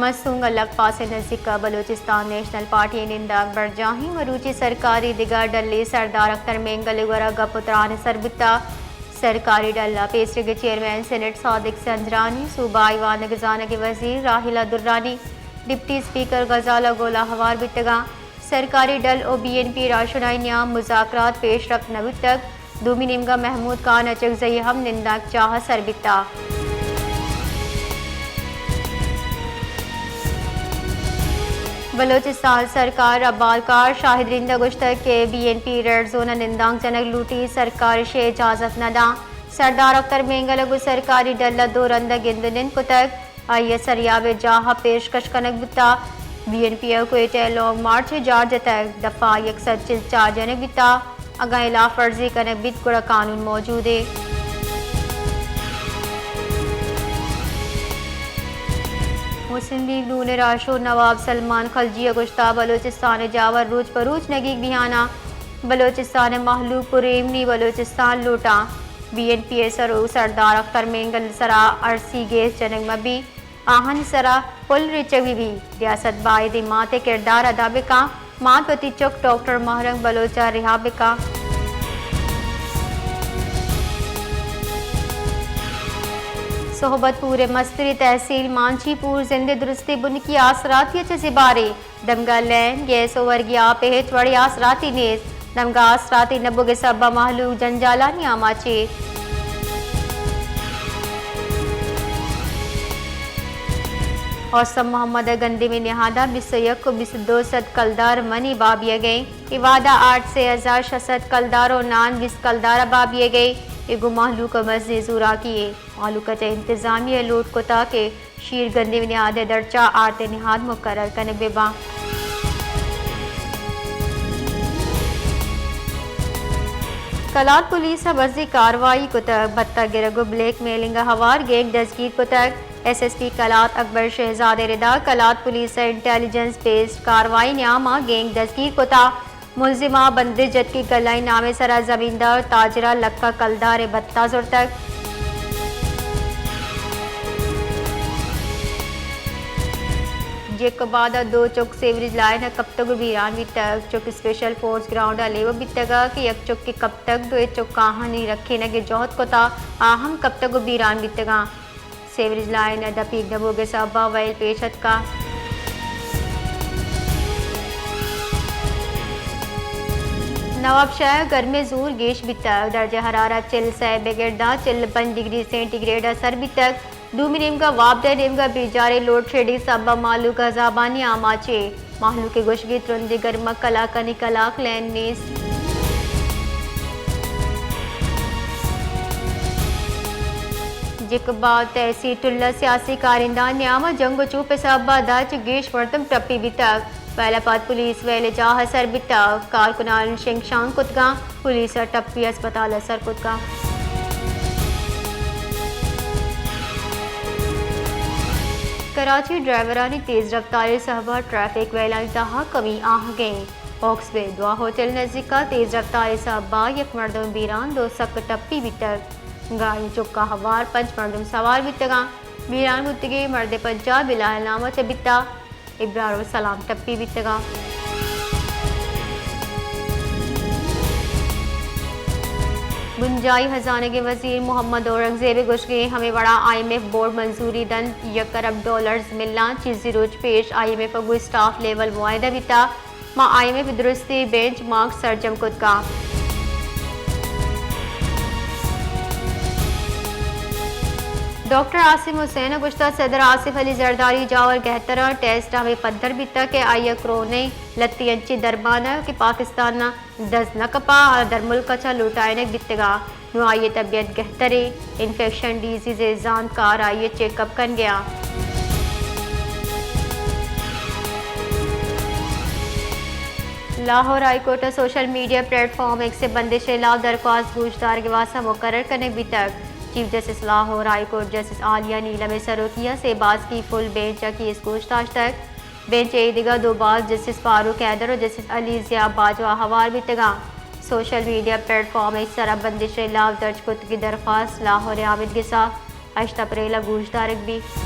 مستونگ ءَ لک پاس ءِ نزیک ءَ بلوچستان نیشنل پارٹی ءِ نندانک برجاہیں۔ مروچی سرکاری دگہ ڈلے سردار اختر مینگل ءِ گورا گپ ءُ تران سر بوتگ۔ سرکاری ڈل ءِ پیسریگیں چیئرمین سینیٹ صادق سنجرانی، صوبائی وانگ زانگ ءِ وزیر راحیلہ درانی، ڈپٹی اسپیکر غزالہ گل ءَ ہوار بیتگاں۔ سرکاری ڈل ءُ بی این پی راہشونائی نیام مذاکرات پیش رفت نہ بوتگ۔ دومی نیمگ ءَ محمود خان اچکزئی ہم نندانک جاہ ءَ سر بیتگ۔ بلوچستان سرکار ءِ ربالکار شاہد رند ءَ گوشتگ کہ B N P red zone ءَ نندانک جنگ لوٹی، سرکار ایشی ءَ اجازت نہ داں۔ سردار اختر مینگل ءَ گوں سرکاری ڈل ءَ دو رند ءَ گند ءُ نند کتگ۔ آئی ءَ سریاب ءِ جاہ ءَ پیشکش کنگ بوتگ۔ بی این پی ءَ کوئٹہ ءِ لانگ مارچ ءِ جار جتگ۔ دفعہ یک سد چل چار جنگ بوتگ۔ اگاں ہلاف ورزی کنگ بیت گڑا قانون موجود اِنت۔ مسلم لیگ نون ءِ راہشون نواب سلمان خلجی ءَ گوشتگ بلوچستان ءِ جاور روچ پہ روچ نگیگ بیان اَنت۔ بلوچستان ءِ مہلوک پُر ایمنی بلوچستان لوٹاں۔ بی این پی ءِ سرو سردار اختر مینگل ءِ سرا ارسی گیس جنگ مہ بیت، آہانی سرا پل ریچگ بہ بیت۔ ریاست باید اِنت مات ءِ کردار ادا بہ کنت، مات وتی چک ڈاکٹر ماہ رنگ بلوچ ءَ رہا بہ کنت۔ صحبت پور ءِ مستریں تحصیل مانچی پور زند ءِ درستیں بنکی آسراتی ءَ چہ زبہر اِنت۔ دمگا لین، گیس ءُ ورگی آپ ءِ ہچ وڑیں آسراتی نیست۔ دمگا آسراتی نہ بوگ ءِ سبب ءَ مہلوک جنجالانی آماچ اِنت۔ حسن محمد ءِ گندم ءِ نہاد ءَ بیست ءُ یک ءُ بیست ءُ دو سد کلدار منی بابیگ ءَ اِنت۔ اے وہد ءَ آٹھ سے ہزار شش سد کلدار ءُ نان بیست کلدار ءَ بابیگ ءَ اِنت۔ اے گوں مہلوک ءَ مزنیں زوراکی اِنت۔ مہلوک ءَ چہ انتظامیہ ءَ لوٹ کتگ کہ شیر گندم ءِ نہاد ءِ درچ ءَ آرت ءِ نہاد مقرر کنگ بہ بنت۔ کلات پولیس ءَ برزی کاروائی کتگ، بھتہ گرگ ءُ بلیک میلنگ ءَ ہوار گینگ دزگیر کتگ۔ ایس ایس پی کلات اکبر شہزاد ءِ ردا کلات پولیس ءَ انٹیلیجنس بیسڈ کاروائی نیام ءَ گینگ دزگیر کتگ۔ ملزم ءَ بندش جت کہ گلائیں نام ءِ سرا زمیندار تاجر ءَ لکھ ءَ کلدار ءِ بھتہ زرتگ۔ جیکب ءَ دو چک سیوریج لائن ءَ کپتگ ءُ بیران بیتگ۔ چک اسپیشل فورس گراؤنڈ ءَ لیب بیتگ کہ یک چکے کپتگ، دوئیں چک آہانی رکھینگ ءِ جہد کتگ، آ ہم کپتگ ءُ بیران بیتگ اَنت۔ سیوریج لائن ءِ دپیگ نہ بوگ ءِ سبب ءَ ویل پیش اتکگ۔ نوابشاہ ءَ گرمی ءِ زور گیش بیتگ، درجہ حرارت چل سئے بگر داں چل پنچ ڈگری سینٹی گریڈ ءَ سر بیتگ۔ دومی نیمگ ءَ وابڈا نیمگ ءَ بیجاریں لوڈ شیڈنگ ءِ سبب ءَ مہلوک عذابانی آماچ اِنت۔ مہلوک ءِ گوشگ اِنت ترندیں گرمگ کلاکانی کلاک لین نیست۔ جیکب ءِ تحصیل ٹلہ ءَ سیاسی کارندہانی نیام ءَ جنگ ءُ چوپ ءِ سبب ءَ دہ چہ گیش مردم ٹپی بیتگ۔ ویل ءَ پد پولیس ویل ءِ جاہ ءَ سر بیتگ۔ کارکنان شنگ شانگ کتگ اَنت۔ پولیس ءَ ٹپی ہسپتال ءَ سر کتگ اَنت۔ کراچی، ڈرائیورانی تیز رفتاری ءِ سبب ءَ ٹریفک ویلانی تہا کمی آہگ ءَ اِنت۔ ہاکس بے دعا ہوٹل ءِ نزیک ءَ تیز رفتاری ءِ سبب ءَ یک مردم بیران، دو سک ٹپی بیتگ۔ گاڑی ءِ چک ءَ ہوار پنچ مردم سوار بیتگ اَنت۔ بیران بوتگیں مرد ءِ پجار بلال نام ءَ چہ بیتگ۔ ابرار ءُ سلام ٹپی بیتگ اَنت۔ بنجاہی ہزانگ ءِ وزیر محمد اورنگزیب ءِ گوشگ اِنت ہمے وڑ ءَ آئی ایم ایف بورڈ منظوری دنت، یک ارب ڈالرز ملاں، چیزے روچ پیش آئی ایم ایف ءَ گوں اسٹاف لیول معاہدہ بیتگ۔ ما آئی ایم ایف ءِ درستیں بینچ مارک سرجم کتگ اَنت۔ ڈاکٹر عاصم حسین ءَ گوشتگ صدر آصف علی زرداری جاور گہتر اَنت، ٹیسٹ ہمے پدر بیتگ کہ آئی ءَ کرونا ءِ لہتیں انچیں درمان اَت کہ پاکستان ءَ دست نہ کپتگ، آ درملک ءَ چہ لوٹائینگ بیتگ اَنت۔ نوں آئی ءِ طبیعت گہتر اِنت، انفیکشن ڈیزیز ءِ زانتکار آئی ءِ چیک اپ کنگ ءَ اَنت۔ لاہور ہائی کورٹ ءَ social media platform X ءِ بندش ءِ ہلاپ درخواست گوشدارگ ءِ واستہ مقرر کنگ بیتگ۔ Chief justice Lahore high court justice Aliya Neelam ءِ سروکی ءَ سے باسکی فل بینچ ءَ کیس گوش داشتگ۔ بینچ ءِ اے دگہ دو باز جسٹس فاروق حیدر ءُ جسٹس علی ضیاء باجوہ ءَ ہوار بیتگ اَنت۔ سوشل میڈیا پلیٹ فارم ءِ سرا بندش ءِ ہلاپ درج کتگیں درخواست لاہور ءِ آمدگس ءَ ہشت اپریل ءَ گوشدارگ بیت۔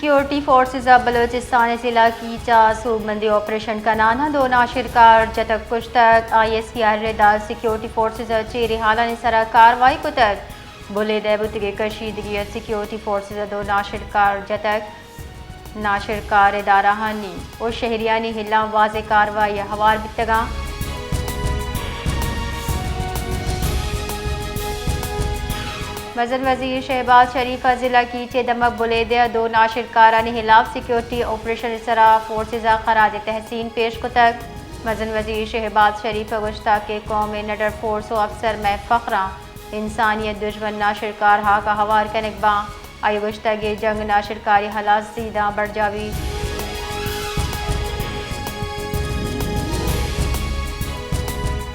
سیکیورٹی فورسز ءَ بلوچستان ءِ ضلع کیچ ءَ سوبمندی آپریشن کنان ءَ دو ناشرکار جتگ کشتگ۔ آئی ایس پی ءِ ردا سیکیورٹی فورسز ءَ چیریں ہالانی سرا کاروائی کتگ۔ بلیدہ ءَ بوتگیں کشیدگی ءَ سیکیورٹی فورسز ءَ دو ناشرکار جتگ۔ ناشرکار ادارہانی و شہریانی ہلاپ واضح کاروائی ءَ ہوار بیتگاں۔ مزن وزیر شہباز شریف ءَ ضلع کیچ ءِ دمگ بلیدہ ءَ دو ناشرکارانی ہلاپ سیکیورٹی آپریشن ءِ سرا فورسز ءَ خراج تحسین پیش کتگ۔ مزن وزیر شہباز شریف ءَ گوشتگ کہ قوم ءِ نڈر فورس و افسر مئے فخر اَنت، انسانیت دژمن ناشرکار ہاک ءَ ہوار کنگ باں۔ آئی ءَ گوشتگ اے جنگ ناشرکاری ہلاس زیداں برجاہ بیت۔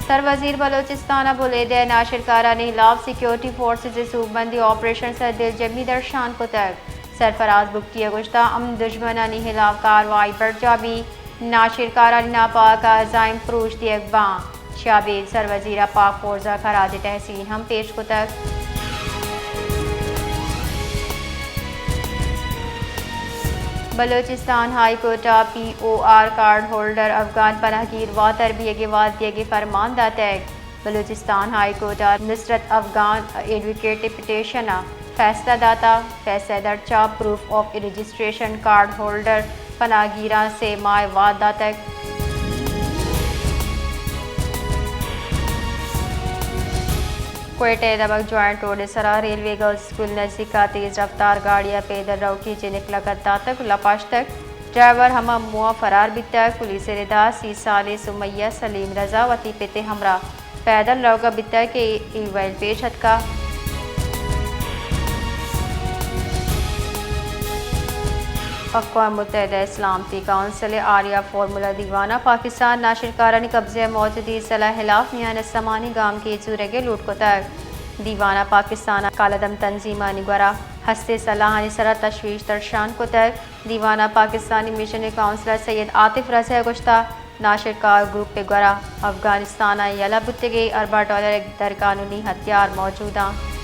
سروزیر بلوچستان ءَ بلیدہ ءَ ناشرکارانی ہلاپ سیکیورٹی فورسز ءِ سوبمندی آپریشن ءِ سرا دلجمی درشان کتگ۔ سرفراز بگٹی ءَ گوشتگ امن دژمنانی ہلاپ کاروائی برجاہ بیت، ناشرکارانی ناپاک عزائم پروش دیگ باں۔ چہ ابید سروزیر ءَ پاک فورس ءَ خراج تحسین ہم پیش کتگ۔ بلوچستان ہائی کورٹ ءَ P O R card holder Afghan پناہ گیر واتر بیگ ءِ وعدہ دیگ ءِ فرمان داتگ۔ بلوچستان ہائی کورٹ ءَ نصرت افغان ءِ ایڈووکیٹ ءِ پٹیشن ءَ فیصلہ داتگ۔ فیصلہ ءِ درچ ءَ proof of registration card holder پناہ گیراں سے ماہ ءِ وعدہ داتگ۔ کوئٹہ ءِ دمگ جوائنٹ روڈ ءِ سرا ریلوے گرلز اسکول نزیک ءَ تیز رفتار گاڑی ءَ پیدل روکی جنک لگت داتگ، لپاشتگ۔ ڈرائیور ہما موہ ءَ فرار بیتگ۔ پولیس ءِ ردا سی سالیں سمیہ سلیم رضا وتی پت ءِ ہمراہ پیدل روگ ءَ بیتگ کہ اے ویل پیش اتکگ۔ اقوام متحدہ ءِ سلامتی کونسل ءِ آریا فارمولا دیوان ءَ پاکستان ناشرکارانی قبضہ ءَ موجودیں اسلحہ ءِ ہلاپ میان استمانی گامگیج زورگ ءِ لوٹ کتگ۔ دیوان ءَ پاکستان ءَ کالعدم تنظیمانی گورا ہستیں سلاہانی سرا تشویش درشان کتگ۔ دیوان ءَ پاکستانی مشن کونسلر سید عاطف رضا ءَ گوشتگ، ناشرکار گروپ ءِ گورا افغانستان ءَ یلہ بوتگیں ارباں ڈالر ءِ غیرقانونی ہتھیار موجود اَنت۔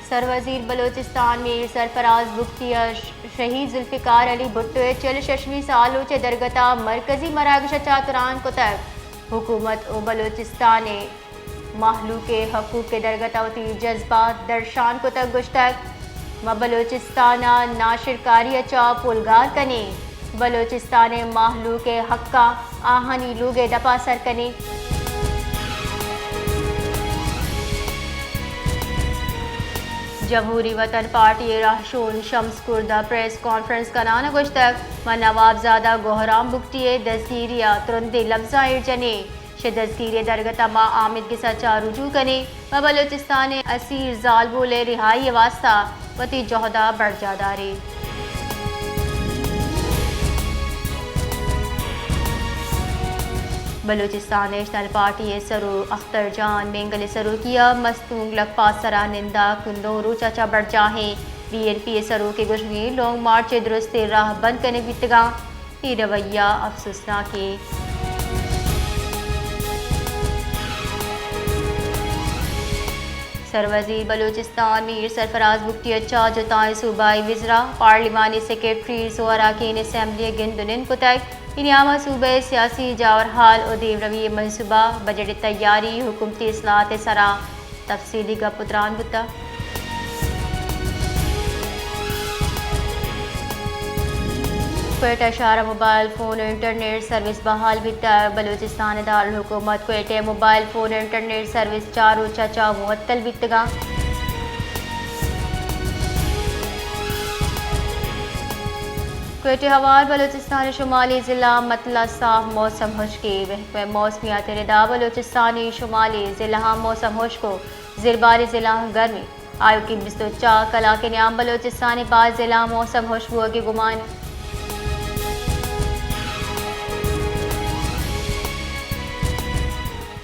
سروزیر بلوچستان میر سرفراز بگٹی ءَ شہید ذوالفقار علی بھٹو ءِ چل ششمی سالوچ ءِ درگت ءَ مرکزی مراگش ءَ چہ تران کتگ۔ حکومت ءُ بلوچستان ءِ مہلوک ءِ حقوق ءِ درگت ءَ وتی جذبات درشان کتگ، گوشتگ، ما بلوچستان ءَ ناشرکاری ءَ چہ پولگار کنیں، بلوچستان ءِ مہلوک ءِ حقاں آہانی لوگ ءِ دپ ءَ سر کنیں۔ جمہوری وطن پارٹی ءِ راہشون شمس کرد ءَ پریس کانفرنس کنان ءَ گوشتگ، ما نوابزادہ گوہرام بگٹی ءِ دزگیری ءَ ترندیں لبزاں ایر جنیں۔ شہ دزگیری ءِ درگت ءَ ما آمید گس ءَ چہ رجوع کنیں ءُ بلوچستان ءِ اسیر زالبول ءِ رہائی ءِ واستہ وتی جہد ءَ برجاہ داریں۔ بلوچستان نیشنل پارٹی ءِ سروک اختر جان مینگل ءِ سروکی ءَ مستونگ لکپاس ءِ سرا ننداک نو روچ ءَ چہ برجاہ ایں۔ بی این پی ءِ سروک ءِ گوشگ ایں لانگ مارچ ءِ درستیں راہ بند کنگ بیتگاں۔ اے رویہ افسوسناک ایں۔ سروزیر بلوچستان میر سرفراز بگٹی ءَ چہ جتائیں صوبائی وزراء، پارلیمانی سیکرٹریز ءُ اراکین اسمبلی ءَ گند ءُ نند کتگ۔ اے نیام ءَ صوبہ ءِ سیاسی جاورحال ءُ دیمروی ءِ منصوبہ، بجٹ ءِ تیاری، حکومتی اصلاحات ءِ سرا تفصیلی گپ ءُ تران بوتگ۔ کوئٹہ شہر ءَ موبائل فون ءُ انٹرنیٹ سروس بحال بیتگ۔ بلوچستان ءِ دارالحکومت کوئٹہ ءَ موبائل فون ءُ انٹرنیٹ سروس چار روچ ءَ چہ معطل بیتگاں۔ کوئٹہ ءَ ہوار بلوچستان ءِ شمالی ضلع متل ءَ ساف موسم ہشکیں۔ محکمہ موسمیات ءِ ردا بلوچستان ءِ شمالی ضلعاں موسم ہشک ءُ زرباری ضلعاں گرمیں۔ آیوکیں بیست ءُ چار کلاک ءِ نیام بلوچستان ءِ باز ضلعاں موسم ہشک بوگ ءِ گمان۔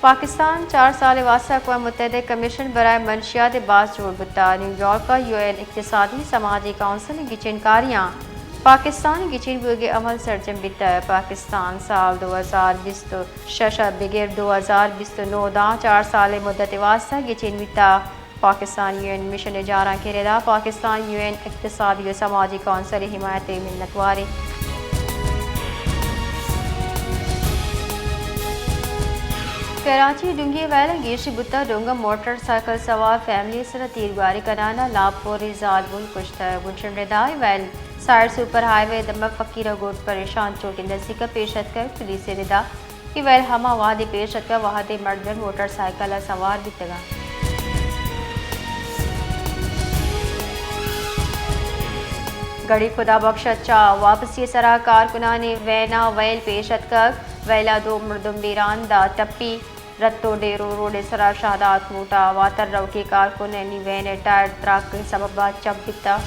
پاکستان چار سال ءِ واستہ اقوام متحدہ ءِ کمیشن برائے منشیات ءِ باز جوڑ بوتگ۔ نیویارک ءَ یو این اقتصادی سماجی کونسل ءِ گچین کاریاں پاکستان ءِ گچین بوگ ءِ عمل سرجم بیتگ۔ پاکستان سال دو ہزار بیست ءُ شش ءَ بگر دو ہزار بیست ءُ نو داں چار سال ءِ مدت ءِ واستہ گچین بیتگ۔ پاکستان یو این مشن ءِ جارانکیں ردا پاکستان یو این اقتصادی و سماجی کونسل ءِ حمایت ءِ منتوار ایں۔ کراچی ڈونگی ویل گیشی بوتگ، ڈونگ ءَ موٹر سائیکل سوار فیملی ءِ سرا تیرگواری کنان ءَ لاپ پوری زالبول کشتگ۔ گڈسر ردا اے ویل ساحل سپر ہائی وے دمگ فقیرہ گوٹ پریشان چوک ءِ نزیک ءَ پیش اتکگ۔ پولیس ءِ ردا اے ویل ہما وہدے پیش اتکگ وہدے مردم موٹر سائیکل ءَ سوار بیتگ انت۔ گڑی خدا بخش ءَ چہ واپسی ءِ سرا کارکنانی وین ءَ ویل پیش اتکگ۔ ویل ءَ دو مردم بیران دات ٹپی۔ رتو ڈیرو روڈ ءِ سرا شہداد کوٹ ءَ واتر روکی کارکنانی وین ءِ ٹائر تراک ءِ سبب ءَ چپ بیتگ۔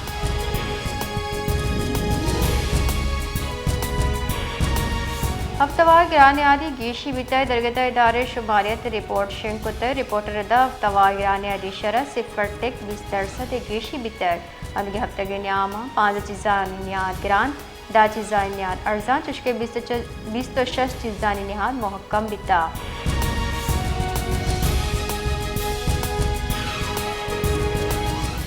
ہفتوار گران نیادی گیشی بیتگ، درگت ءِ ادارہ ءَ شماریت ءِ رپورٹ شنگ کتگ۔ رپورٹ ءِ ردا ہفتوار گران نیادی شرح صفر ٹک بیست درسد ءَ گیشی بیتگ۔ اندگہ ہفتگ ءِ نیام ءَ پانزدہ چیزانی نیاد گران، دہ چیزانی نیاد ارزان، چشکہ بیست و چ-، بیست و شش چیزانی نیاد مہکم بیتگ۔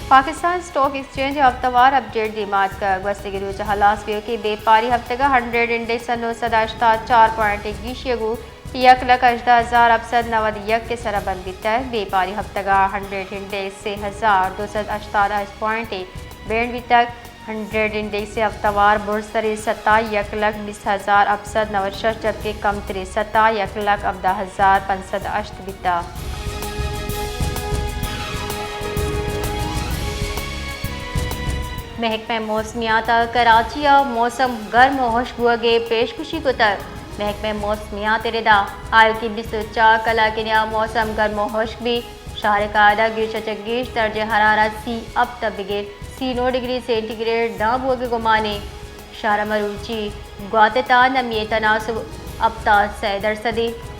پاکستان اسٹاک ایکسچینج ءَ ہفتوار اپڈیٹ دیما اتکگ۔ گوستگیں روچ ءَ ہلاس بیوکیں بیپاری ہفتگ ءَ ہنڈریڈ انڈیکس ءَ نو سد ہشتاد چار پوائنٹ ءِ گیشی ءَ گوں یک لکھ ہژدہ ہزار ہپت سد نود یک ءِ سرا بند بیتگ۔ بیپاری ہفتگ ءَ ہنڈریڈ انڈیکس سے ہزار دو سد ہشتاد ہشت پوائنٹ ءَ بینڈ بیتگ۔ ہنڈریڈ انڈیکس ءِ ہفتوار برزتریں سطح یک لکھ بیست ہزار ہپت سد نود شش، جبکہ کمتریں سطح یک لکھ ہبدہ ہزار پنچ سد ہشت بیتگ۔ محکمہ موسمیات ءَ کراچی ءَ موسم گرم و ہشک بوگ ءِ پیشگوشی کتگ۔ محکمہ موسمیات ءِ ردا حال کہ بیست و چار کلاک ءِ نیام موسم گرم و ہشک بیت۔ شہر ءِ قاعدہ گیش ءَ چہ گیش درجہ حرارت سی ہپت ءَ بگر سی نو ڈگری سینٹی گریڈ داں بوگ ءِ گمان ایں۔ شہر ءَ مروچی گوات ءِ تہا نمی ءِ تناسب ہپتاد سئے درسد ایں۔